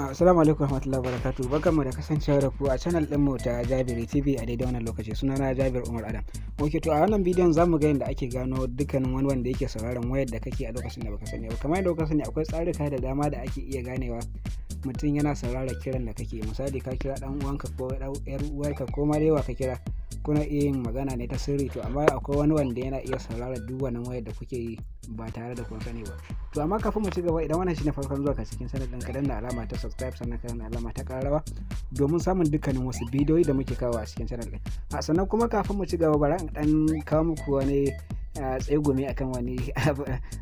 Assalamu alaikum warahmatullahi wabarakatuh. Barkanmu da kasancewa da ku a channel ɗinmu ta Jabiri TV a daidai wannan lokaci. Sunana Jabir Umar Adam. Ok, to a wannan bidiyon zamu ga yadda ake gano dukkanin wani wanda yake sauraron wayar da kake a lokacin da baka sani ba. Kamar yadda kuka sani, akwai tsarika da dama da ake iya ganewa mutum yana saurara kiran da kake. Misali, ka kira dan uwanka ko yar uwarka ko ma dai wa ka kira, kuna iya yin magana ne ta sirri. To amma akwai wani wanda yana iya saurara duk wannan wayar da kuke yi ba tare da kun sani ba. To amma kafin mu ci gaba, idan wannan shine farkon zuwa ka cikin channel ɗin, ka danna alama ta subscribe, sannan ka danna alama ta ƙararrawa domin samun dukkanin wasu bidiyoyi da muke kawo a cikin channel ɗin. A sannan kuma kafin mu ci gaba, bari in dan kawo muku wani tsegumi akan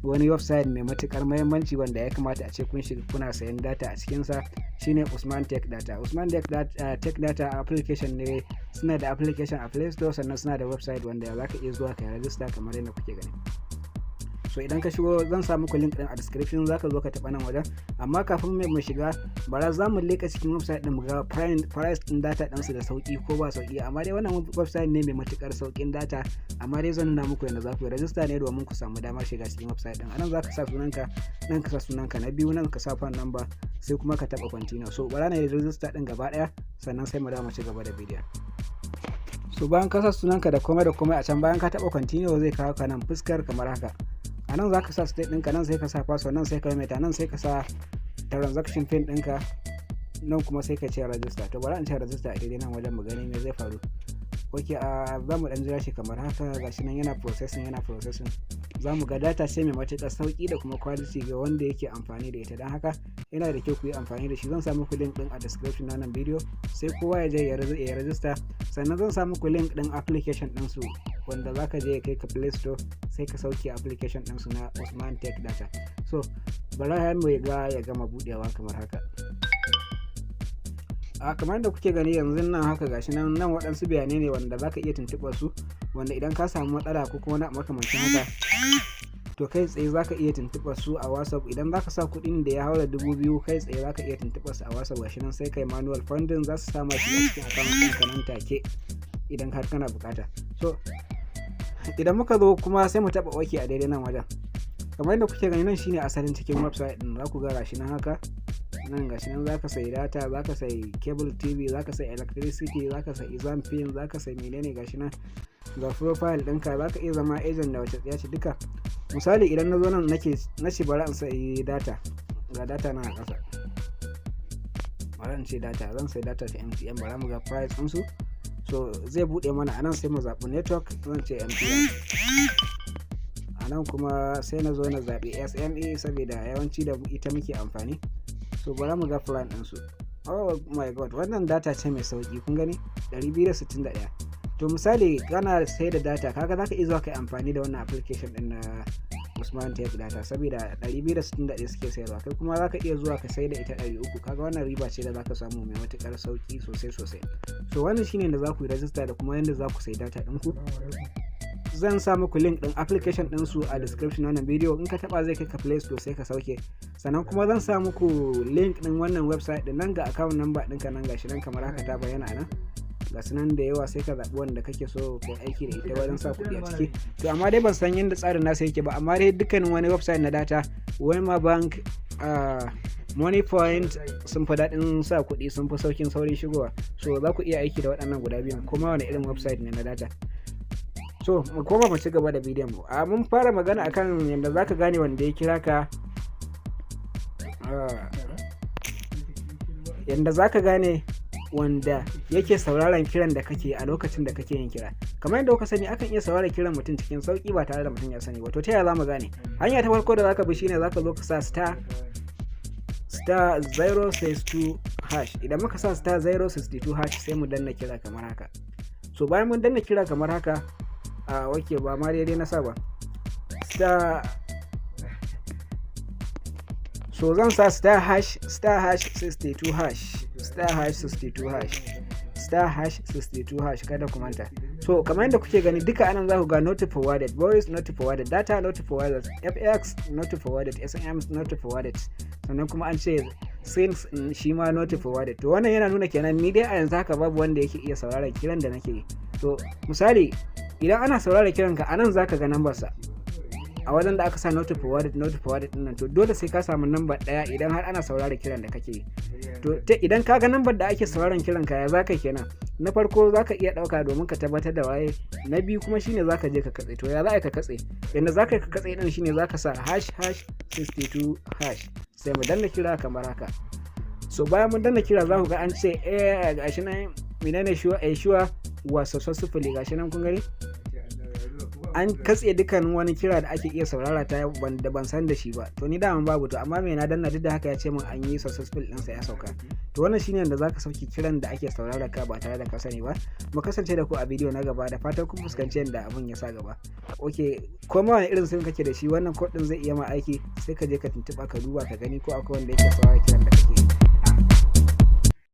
wani website mai matukar muhimmanci wanda ya kamata a ce kun shiga kuna sayan data a cikinsa, shine Usman Tech Data. Usman Tech Data application ne, suna da application a Play Store, sannan suna da website wanda za ka iya zuwa ka register kamar yadda kuke gani. So idan ka shigo, zan sa muku link din a description, zaka zo ka taba nan wajen. Amma kafin mu shiga, bara za mu leka cikin website din mu ga price din data din su da sauki ko ba sauki. Amma dai wannan website ne mai matukar saukin data, amma dai zan nuna muku yadda za ku yi register ne domin ku samu damar shiga cikin website din. Anan zaka sa sunanka, nan ka sa sunanka na biyu, nan ka sa phone number, sai kuma ka taba continue. So bara na yi register din gaba daya, sannan sai mu dawo mu ci gaba da bidiyon. So bayan ka sa sunanka da komai da komai a can, bayan ka taba continue, zai kawo ka nan fuskar kamar haka. A nan za ka sa state ɗinka, nan sai ka sa password, nan sai ka maimaita, nan sai ka sa transaction pin ɗinka, nan kuma sai ka ce register. To bari in ce register a daidai nan wajen, mu gani me zai faru. Ok, a za mu ɗan jira shi kamar haka. Gashi nan yana processing, yana processing. Za mu ga data ce mai matuƙar sauƙi da kuma quality ga wanda yake amfani da ita, don haka yana da kyau ku yi amfani da shi. Zan sa muku link ɗin a description na wannan bidiyo, sai kowa ya je ya register. Sannan zan sa muku link ɗin application ɗinsu wanda za ka je ya kai ka Play Store, sai ka sauke application ɗinsu na Usman Tech Data. So bari mu ga ya gama buɗewa kamar haka. A kamar da kuke gani yanzu nan haka, gashi nan. Nan waɗansu bayanai ne wanda zaka iya tuntuɓar su, wanda idan ka samu matsala ko kuma wani makamancin haka, to kai tsaye zaka iya tuntuɓar su a WhatsApp. Idan zaka sa kuɗin da ya haura 2000, kai tsaye zaka iya tuntuɓar su a WhatsApp. Gashi nan, sai kai manual funding, za su sama shi a cikin account ɗinka nan take idan har kana bukata. So idan muka zo kuma, sai mu taɓa OK a daidai nan wajen. Kamar yadda kuke gani, nan shine asalin cikin website din. Za ku ga gashi nan haka nan, gashi nan. Zaka sayi data, zaka sayi cable TV, zaka sayi electricity, zaka sayi exam pin, zaka sayi menene. Gashi nan, ga profile ɗinka, zaka iya zama agent da wace tsiya ce duka. Misali, idan na zo nan nake na ce bari in sayi data, ga data na a ƙasa, bari in ce data, zan sayi data ta MTN. Bari mu ga price ɗinsu. So zai buɗe mana anan, sai mu zaɓi network, zan ce MTN. A nan kuma sai na zo na zaɓi SME saboda yawanci da ita muke amfani. So bari mu ga plan ɗinsu. Oh my God, wannan data ce mai sauki, kun gani, 261. To misali kana sai da data, kaga zaka iya zuwa kai amfani da wannan application din na Usman Tech Data, saboda 261 suke sayarwa, kai kuma zaka iya zuwa ka sai da ita 300. Kaga wannan riba ce da zaka samu mai matukar sauki sosai sosai. So wannan shine da za ku yi register da kuma yanda za ku sai data ɗinku. Zan sa muku link din application din su a description wannan bidiyo. In ka taba, zai kai ka Play Store, sai ka sauke. Sannan kuma zan sa muku link din wannan website din nan. Ga account number ɗinka nan, gashi nan kamar haka ta bayyana nan. Ga su nan da yawa, sai ka zaɓi wanda kake so kai aiki da ita wajen sa kuɗi a ciki. To amma dai ban san yadda tsarin nasa yake ba, amma dai dukkanin wani website na data, Wema Bank, Moniepoint sun fi daɗin sa kuɗi, sun fi saukin saurin shigowa. So za ku iya aiki da waɗannan guda biyun, kuma wani irin website ne na data. So mu koma mu ci gaba da bidiyon mu. A mun fara magana akan yadda zaka gane wanda ya kira ka, yadda zaka gane wanda yake sauraron kiran da kake a lokacin da kake yin kira. Kamar yadda kuka sani, akan iya sauraron kiran mutum cikin sauki ba tare da mutum ya sani ba. To ta yaya zamu gane? Hanya ta farko da zaka bi shine zaka zo ka sa **062#. Idan muka sa *062#, sai mu danna kira kamar haka. So bayan mun danna kira kamar haka, a wake ba ma daidai na sa ba, star. So zan sa *#*#62#, *#62#, *#62#, kada ku manta. So kamar yadda kuke gani duka anan, za ku ga not forwarded voice, not forwarded data, not forwarded FX, not forwarded SMS, not forwarded. Sannan kuma an ce since shi ma not forwarded. To wannan yana nuna kenan ni dai a yanzu haka babu wanda yake iya sauraron kiran da nake yi. To misali, idan ana sauraron kiran ka, anan zaka ga number sa. A wajen da aka sa "not forwarded", "not forwarded" din nan, to dole sai ka samu number ɗaya idan har ana saurara kiran da kake yi. To idan ka ga number da ake sauraron kiran ka, ya zaka kenan? Na farko, zaka iya ɗauka domin ka tabbatar da waye. Na biyu kuma shine zaka je ka katse. To ya za ka katse? Yanda zaka ka katse din shine zaka sa ##62#, sai mu danna kira kamar haka. So bayan mun danna kira, za ku ga an ce eh, gashi nan, menene, sure, eh, sure was successfully. Gashi nan, kun gani, an katse dukkanin wani kira da ake iya saurara ta da ban san da shi ba. To ni daman babu, to amma me na danna, duk da haka ya ce min an yi successful ɗinsa, ya sauka. To wannan shine yanda zaka sauke kiran da ake saurara ka ba tare da ka sani ba. Mu kasance da ku a bidiyo na gaba. Da fatan kun fuskanci yadda abun ya sa gaba. Ok, ko ma wani irin sim kake da shi, wannan code din zai iya ma aiki. Sai ka je ka tuntuɓa, ka duba, ka gani ko akwai wanda yake saurara kiran da kake yi.